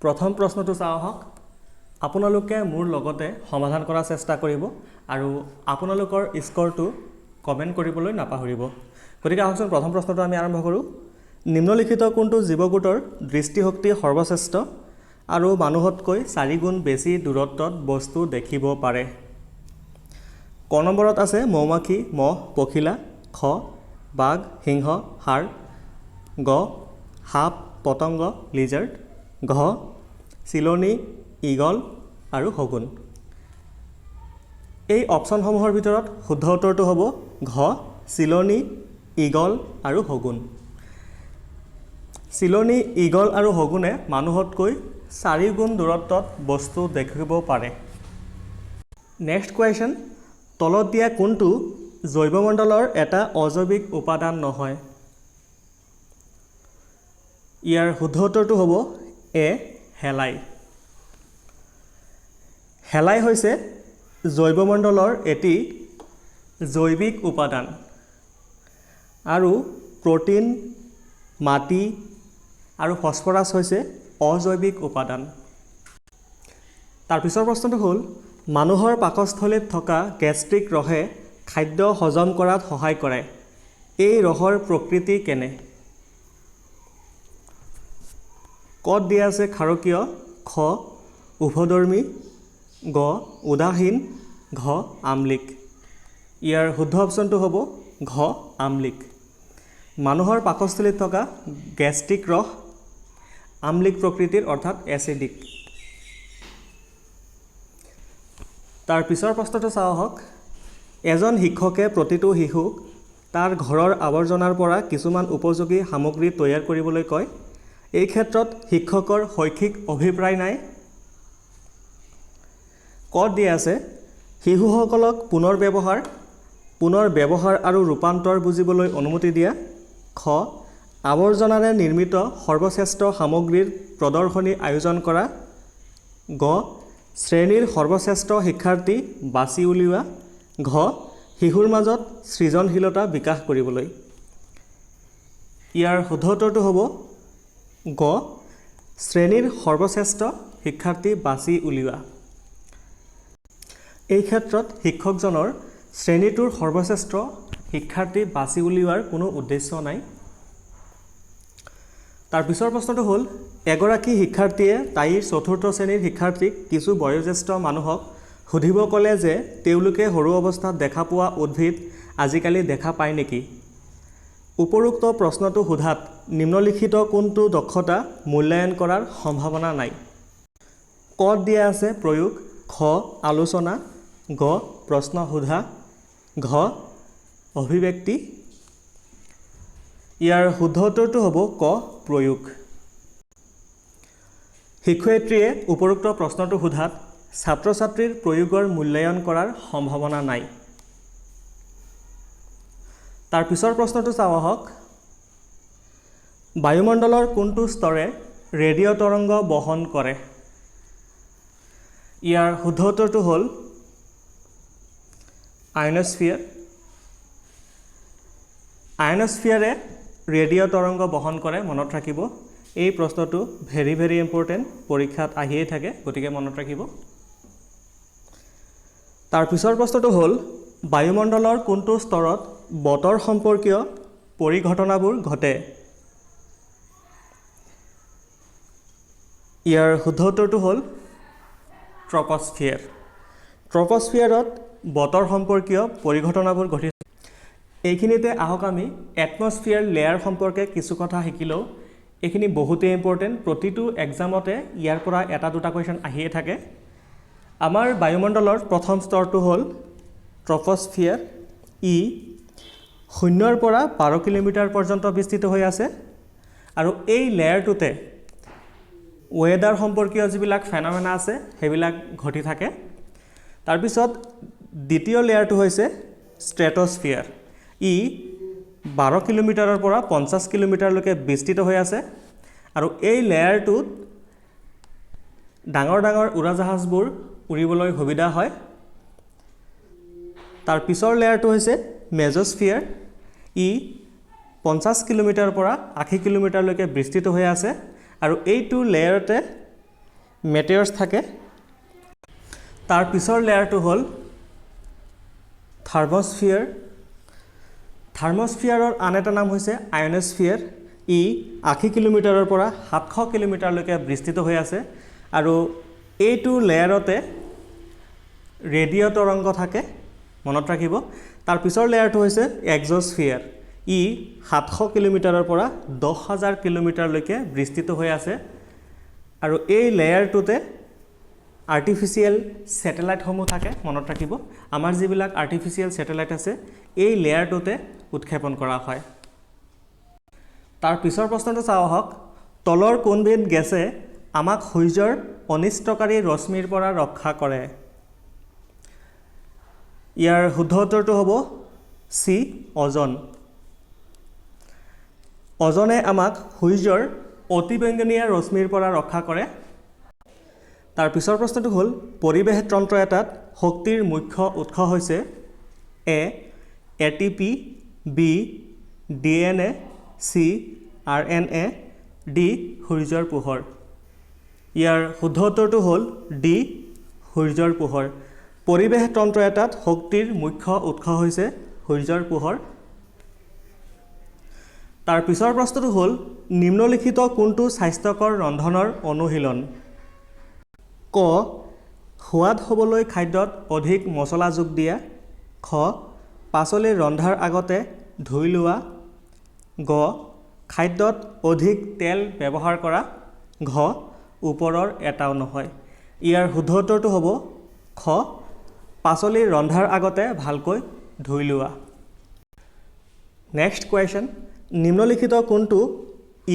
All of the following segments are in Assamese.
প্ৰথম প্ৰশ্নটো চাওঁ আহক। আপোনালোকে মোৰ লগতে সমাধান কৰাৰ চেষ্টা কৰিব আৰু আপোনালোকৰ স্ক'ৰটো কমেণ্ট কৰিবলৈ নাপাহৰিব। গতিকে আহকচোন, প্ৰথম প্ৰশ্নটো আমি আৰম্ভ কৰোঁ। নিম্নলিখিত কোনটো জীৱগোটৰ দৃষ্টিশক্তি সৰ্বশ্ৰেষ্ঠ আৰু মানুহতকৈ চাৰিগুণ বেছি দূৰত্বত বস্তু দেখিব পাৰে? ক নম্বৰত আছে মৌমাখি, মহ, পখিলা। খ বাঘ, সিংহ, ষাঁড়। গ সাপ, পতংগ, লিজাৰ্ড। ঘ চিলনী, ঈগল আৰু শগুন। এই অপশ্যনসমূহৰ ভিতৰত শুদ্ধ উত্তৰটো হ'ব ঘ চিলনী, ঈগল আৰু শগুন। চিলনী, ঈগল আৰু শগুনে মানুহতকৈ চাৰিগুণ দূৰত্বত বস্তু দেখিব পাৰে। নেক্সট কুৱেশ্যন, তলত দিয়া কোনটো জৈৱমণ্ডলৰ এটা অজৈৱিক উপাদান নহয়? ইয়াৰ শুদ্ধ উত্তৰটো হ'ব এ শেলাই। শেলাই হৈছে জৈৱমণ্ডলৰ এটি জৈৱিক উপাদান আৰু প্ৰ'টিন, মাটি আৰু ফছফৰাছ হৈছে অজৈৱিক উপাদান। তাৰ পিছৰ প্ৰশ্নটো হ'ল, মানুহৰ পাকস্থলীত থকা গেষ্ট্ৰিক ৰসে খাদ্য হজম কৰাত সহায় কৰে। এই ৰসৰ প্ৰকৃতি কেনে? কত দিয়া আছে ক্ষাৰকীয়, খ উভধৰ্মী, গ উদাসীন, ঘ আম্লিক। ইয়াৰ শুদ্ধ অপশ্যনটো হ'ব ঘ আম্লিক। মানুহৰ পাকস্থলীত থকা গেষ্ট্ৰিক ৰস আম্লিক প্ৰকৃতিৰ, অৰ্থাৎ এচিডিক। তাৰ পিছৰ প্ৰশ্নটো চাওঁ আহক। এজন শিক্ষকে প্ৰতিটো শিশুক তাৰ ঘৰৰ আৱৰ্জনাৰ পৰা কিছুমান উপযোগী সামগ্ৰী তৈয়াৰ কৰিবলৈ কয়। এই ক্ষেত্ৰত শিক্ষকৰ শৈক্ষিক অভিপ্ৰায় নাই। কত দিয়া আছে শিশুসকলক পুনৰ ব্যৱহাৰ আৰু ৰূপান্তৰ বুজিবলৈ অনুমতি দিয়া। খ আৱৰ্জনাৰে নিৰ্মিত সৰ্বশ্ৰেষ্ঠ সামগ্ৰীৰ প্ৰদৰ্শনী আয়োজন কৰা। গ শ্ৰেণীৰ সৰ্বশ্ৰেষ্ঠ শিক্ষাৰ্থী বাছি উলিওৱা। ঘ শিশুৰ মাজত সৃজনশীলতা বিকাশ কৰিবলৈ। ইয়াৰ শুদ্ধ উত্তৰটো হ'ব গ শ্ৰেণীৰ সৰ্বশ্ৰেষ্ঠ শিক্ষাৰ্থী বাছি উলিওৱা। এই ক্ষেত্ৰত শিক্ষকজনৰ শ্ৰেণীটোৰ সৰ্বশ্ৰেষ্ঠ শিক্ষাৰ্থী বাছি উলিওৱাৰ কোনো উদ্দেশ্য নাই। তাৰ পিছৰ প্ৰশ্নটো হ'ল, এগৰাকী শিক্ষাৰ্থীয়ে তাইৰ চতুৰ্থ শ্ৰেণীৰ শিক্ষাৰ্থীক কিছু বয়োজ্যেষ্ঠ মানুহক সুধিব ক'লে যে তেওঁলোকে সৰু অৱস্থাত দেখা পোৱা উদ্ভিদ আজিকালি দেখা পায় নেকি? উপৰোক্ত প্ৰশ্নটো সোধাত নিম্নলিখিত কোনটো দক্ষতা মূল্যায়ন কৰাৰ সম্ভাৱনা নাই? কত দিয়া আছে প্ৰয়োগ, খ আলোচনা, গ প্ৰশ্ন সোধা, ঘ অভিব্যক্তি। ইয়াৰ শুদ্ধ উত্তৰটো হ'ব ক প্ৰয়োগ। শিক্ষয়িত্ৰীয়ে উপৰোক্ত প্ৰশ্নটো সোধাত ছাত্ৰ ছাত্ৰীৰ প্ৰয়োগৰ মূল্যায়ন কৰাৰ সম্ভাৱনা নাই। তাৰ পিছৰ প্ৰশ্নটো চাওঁ আহক। বায়ুমণ্ডলৰ কোনটো স্তৰে ৰেডিঅ' তৰংগ বহন কৰে? ইয়াৰ শুদ্ধ উত্তৰটো হ'ল আয়নস্ফিয়াৰ। আয়নস্ফিয়াৰে ৰেডিঅ' তৰংগ বহন কৰে, মনত ৰাখিব। এই প্ৰশ্নটো ভেৰি ভেৰি ইম্পৰ্টেণ্ট, পৰীক্ষাত আহিয়েই থাকে, গতিকে মনত ৰাখিব। তাৰ পিছৰ প্ৰশ্নটো হ'ল, বায়ুমণ্ডলৰ কোনটো স্তৰত বতৰ সম্পৰ্কীয় পৰিঘটনাবোৰ ঘটে? ইয়াৰ শুদ্ধ উত্তৰটো হ'ল ট্ৰপস্ফিয়াৰ। ট্ৰপস্ফিয়াৰত বতৰ সম্পৰ্কীয় পৰিঘটনাবোৰ ঘটি। এইখিনিতে আহক আমি এটমছফিয়াৰ লেয়াৰ সম্পৰ্কে কিছু কথা শিকি লওঁ। এইখিনি বহুতেই ইম্পৰ্টেণ্ট, প্ৰতিটো এক্সামতে ইয়াৰ পৰা এটা দুটা কুৱেশ্যন আহিয়ে থাকে। আমাৰ বায়ুমণ্ডলৰ প্ৰথম স্তৰটো হ'ল ট্ৰপস্ফিয়াৰ। ই শূন্যৰ পৰা 12 কিলোমিটাৰ পৰ্যন্ত বিস্তৃত হৈ আছে আৰু এই লেয়াৰটোতে ৱেডাৰ সম্পৰ্কীয় যিবিলাক ফেনমেনা আছে সেইবিলাক ঘটি থাকে। তাৰপিছত দ্বিতীয় লেয়াৰটো হৈছে ষ্ট্ৰেটস্ফিয়াৰ। ই 12 কিলোমিটাৰৰ পৰা 50 কিলোমিটাৰলৈকে বিস্তৃত হৈ আছে আৰু এই লেয়াৰটোত ডাঙৰ ডাঙৰ উৰাজাহাজবোৰ উৰিবলৈ সুবিধা হয়। তাৰ পিছৰ লেয়াৰটো হৈছে মেজস্ফিয়াৰ। ই 50 কিলোমিটাৰৰ পৰা 80 কিলোমিটাৰলৈকে বিস্তৃত হৈ আছে আৰু এইটো লেয়াৰতে মেটেয়ৰ্ছ থাকে। তাৰ পিছৰ লেয়াৰটো হ'ল থাৰ্মস্ফিয়াৰ। থাৰ্মস্ফিয়াৰৰ আন এটা নাম হৈছে আয়নস্ফিয়াৰ। ই 80 কিলোমিটাৰৰ পৰা 700 কিলোমিটাৰলৈকে বিস্তৃত হৈ আছে আৰু এইটো লেয়াৰতে ৰেডিঅ' তৰংগ থাকে, মনত ৰাখিব। তাৰ পিছৰ লেয়াৰটো হৈছে এক্সস্ফিয়াৰ। ই 700 কিলোমিটাৰৰ পৰা 10,000 কিলোমিটাৰলৈকে বিস্তৃত হৈ আছে আৰু এই লেয়াৰটোতে আৰ্টিফিচিয়েল ছেটেলাইটসমূহ থাকে, মনত ৰাখিব। আমাৰ যিবিলাক আৰ্টিফিচিয়েল ছেটেলাইট আছে, এই লেয়াৰটোতে উৎক্ষেপণ কৰা হয়। তাৰ পিছৰ প্ৰশ্নটো চাওঁ আহক। তলৰ কোনবিধ গেছে আমাক সূৰ্যৰ অনিষ্টকাৰী ৰশ্মিৰ পৰা ৰক্ষা কৰে? ইয়াৰ শুদ্ধ উত্তৰটো হ'ব চি, অজন। অজনে আমাক সূৰ্যৰ অতিবেঙুনীয়া ৰশ্মিৰ পৰা ৰক্ষা কৰে। তাৰ পিছৰ প্ৰশ্নটো হ'ল, পৰিৱেশ তন্ত্ৰ এটাত শক্তিৰ মুখ্য উৎস হৈছে? এ, ATP, B, DNA, C, RNA, D, সূৰ্যৰ পোহৰ। ইয়াৰ শুদ্ধ উত্তৰটো হ'ল ডি, সূৰ্যৰ পোহৰ। পৰিৱেশ তন্ত্ৰ এটাত শক্তিৰ মুখ্য উৎস হৈছে সূৰ্যৰ পোহৰ। তাৰ পিছৰ প্ৰশ্নটো হ'ল, নিম্নলিখিত কোনটো স্বাস্থ্যকৰ ৰন্ধনৰ অনুশীলন? ক, সোৱাদ হ'বলৈ খাদ্যত অধিক মছলা যোগ দিয়া। খ, পাচলি ৰন্ধাৰ আগতে ধুই লোৱা। গ, খাদ্যত অধিক তেল ব্যৱহাৰ কৰা। ঘ, ওপৰৰ এটাও নহয়। ইয়াৰ শুদ্ধ উত্তৰটো হ'ব খ, পাচলি ৰন্ধাৰ আগতে ভালকৈ ধুই লোৱা। নেক্সট কুৱেশ্যন, নিম্নলিখিত কোনটো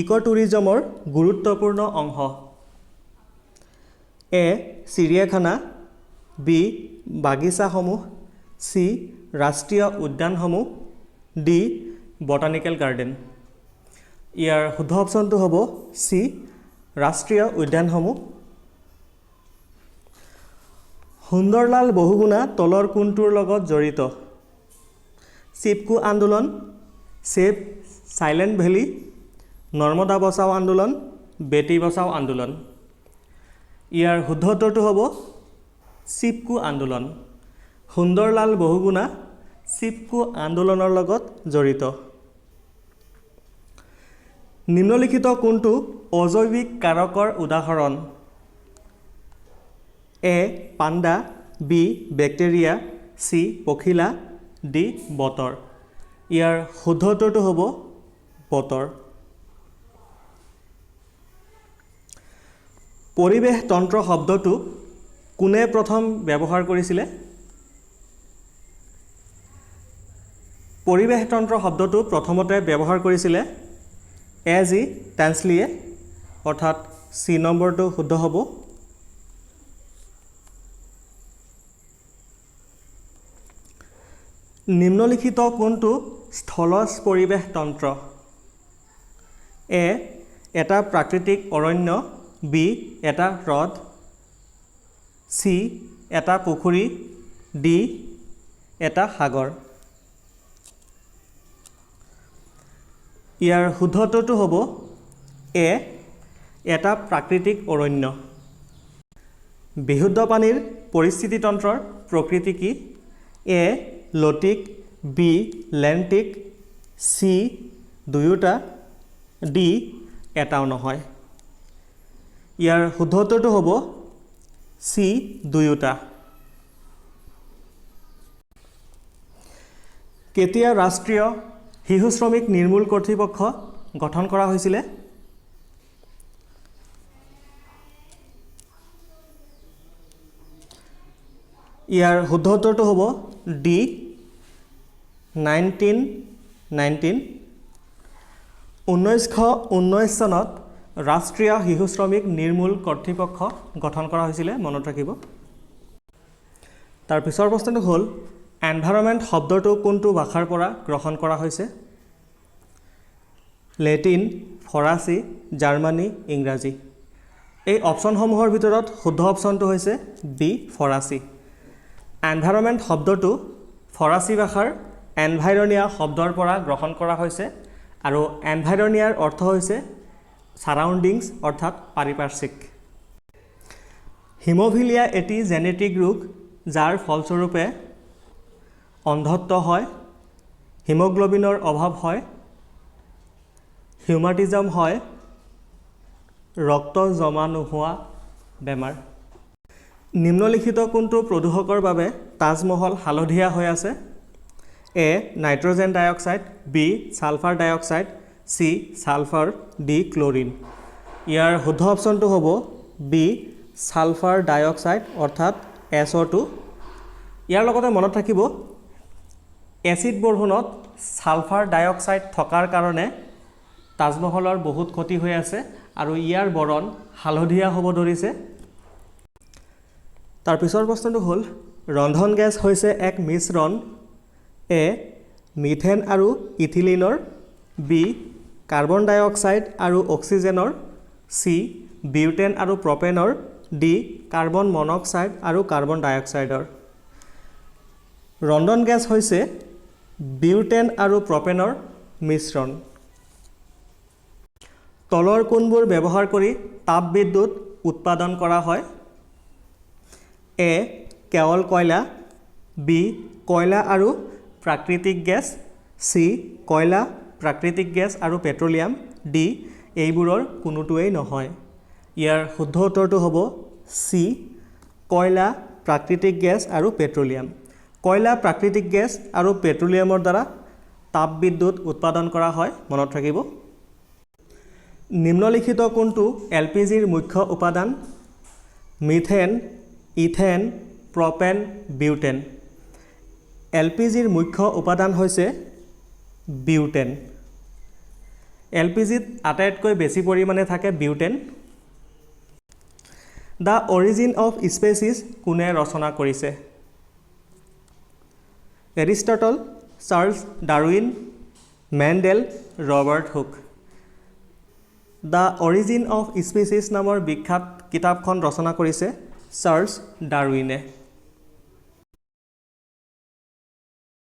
ইক' টুৰিজমৰ গুৰুত্বপূৰ্ণ অংশ? এ, চিৰিয়াখানা, বি, বাগিচাসমূহ, চি, ৰাষ্ট্ৰীয় উদ্যানসমূহ, ডি, বটানিকেল গাৰ্ডেন। ইয়াৰ শুদ্ধ অপশ্যনটো হ'ব চি, ৰাষ্ট্ৰীয় উদ্যানসমূহ। সুন্দৰলাল বহুগুণা তলৰ কোনটোৰ লগত জড়িত? চিপকো আন্দোলন, ছেভ চাইলেণ্ট ভেলী, নৰ্মদা বচাও আন্দোলন, বেটী বচাও আন্দোলন। ইয়াৰ শুদ্ধ উত্তৰটো হ'ব চিপকো আন্দোলন। সুন্দৰলাল বহুগুণা চিপকো আন্দোলনৰ লগত জড়িত। নিম্নলিখিত কোনটো অজৈৱিক কাৰকৰ উদাহৰণ? এ, পাণ্ডা, বি, বেক্টেৰিয়া, চি, পখিলা, ডি, বতৰ। ইয়াৰ শুদ্ধ উত্তৰটো হ'ব বতৰ। পৰিৱেশ তন্ত্ৰ শব্দটো কোনে প্ৰথম ব্যৱহাৰ কৰিছিলে? পৰিৱেশ তন্ত্ৰ শব্দটো প্ৰথমতে ব্যৱহাৰ কৰিছিলে এ জি টেন্সলিয়ে, অৰ্থাৎ চি নম্বৰটো শুদ্ধ হ'ব। নিম্নলিখিত কোনটো স্থলজ পৰিৱেশ তন্ত্ৰ? এ, এটা প্ৰাকৃতিক অৰণ্য, বি, এটা হ্ৰদ, চি, এটা পুখুৰী, ডি, এটা সাগৰ। ইয়াৰ শুদ্ধ উত্তৰটো হ'ব এ, এটা প্ৰাকৃতিক অৰণ্য। বিশুদ্ধ পানীৰ পৰিস্থিতিতন্ত্ৰৰ প্ৰকৃতি কি? এ, লটিক, বি, লেণ্টিক, চি, দুয়োটা, ডি, এটাও নহয়। ইয়াৰ শুদ্ধ উত্তৰটো হ'ব চি, দুয়োটা। কেতিয়া ৰাষ্ট্ৰীয় শিশু শ্ৰমিক নিৰ্মূল কৰ্তৃপক্ষ গঠন কৰা হৈছিলে? ইয়াৰ শুদ্ধ উত্তৰটো হ'ব ডি, 1919। 1919 চনত ৰাষ্ট্ৰীয় শিশু শ্ৰমিক নিৰ্মূল কৰ্তৃপক্ষ গঠন কৰা হৈছিলে, মনত ৰাখিব। তাৰ পিছৰ প্ৰশ্নটো হ'ল, এনভাইৰনমেণ্ট শব্দটো কোনটো ভাষাৰ পৰা গ্ৰহণ কৰা হৈছে? লেটিন, ফৰাচী, জাৰ্মানী, ইংৰাজী। এই অপশ্যনসমূহৰ ভিতৰত শুদ্ধ অপশ্যনটো হৈছে বি, ফৰাচী। এনভাইৰনমেণ্ট শব্দটো ফৰাচী ভাষাৰ এনভাইৰনিয়া শব্দৰ পৰা গ্ৰহণ কৰা হৈছে আৰু এনভাইৰনিয়াৰ অৰ্থ হৈছে ছাৰাউণ্ডিংছ, অৰ্থাৎ পাৰিপাৰ্শ্বিক। হিম'ফিলিয়া এটি জেনেটিক ৰোগ যাৰ ফলস্বৰূপে অন্ধত্ব হয়, হিম'গ্ল'বিনৰ অভাৱ হয়, হিউমাটিজম হয়, ৰক্ত জমা নোহোৱা বেমাৰ। নিম্নলিখিত কোনটো প্ৰদূষকৰ বাবে তাজমহল হালধীয়া হৈ আছে? A nitrogen dioxide, B sulphur dioxide, C sulphur, D chlorine. ইয়াৰ শুদ্ধ অপশ্যনটো হ'ব বি ছালফাৰ ডাইঅক্সাইড, অৰ্থাৎ SO2। ইয়াৰ লগতে মনত ৰাখিব, এচিড বৰষুণত ছালফাৰ ডাইঅক্সাইড থকাৰ কাৰণে তাজমহলৰ বহুত ক্ষতি হৈ আছে আৰু ইয়াৰ বৰণ হালধীয়া হ'ব ধৰিছে। তাৰ পিছৰ প্ৰশ্নটো হ'ল, ৰন্ধন গেছ হৈছে এক মিশ্ৰণ এ মিথেন আৰু ইথিলিনৰ, বি কাৰ্বন ডাইঅক্সাইড আৰু অক্সিজেনৰ, চি বিউটেন আৰু প্ৰপেনৰ, ডি কাৰ্বন মনক্সাইড আৰু কাৰ্বন ডাইঅক্সাইডৰ। ৰন্ধন গেছ হৈছে বিউটেন আৰু প্ৰপেনৰ মিশ্ৰণ। তলৰ কোনবোৰ ব্যৱহাৰ কৰি তাপবিদ্যুৎ উৎপাদন কৰা হয়? এ কেৱল কয়লা, বি কয়লা আৰু প্ৰাকৃতিক গেছ, চি কয়লা, প্ৰাকৃতিক গেছ আৰু পেট্ৰলিয়াম, ডি এইবোৰৰ কোনোটোৱেই নহয়। ইয়াৰ শুদ্ধ উত্তৰটো হ'ব চি কয়লা, প্ৰাকৃতিক গেছ আৰু পেট্ৰলিয়াম। কয়লা, প্ৰাকৃতিক গেছ আৰু পেট্ৰলিয়ামৰ দ্বাৰা তাপবিদ্যুৎ উৎপাদন কৰা হয়, মনত ৰাখিব। নিম্নলিখিত কোনটো এল পি জিৰ মুখ্য উপাদান? Methane, ethane, propane, butane. L P zero মুখ্য উপাদান হৈছে বিউটেন। এল পি জিত আটাইতকৈ বেছি পৰিমাণে থাকে butane. The Origin of Species কোনে ৰচনা কৰিছে? Aristotle, Charles Darwin, Mendel, Robert Hooke. The Origin of Species নামৰ বিখ্যাত কিতাপখন ৰচনা কৰিছে চাৰ্লছ ডাৰউইনে।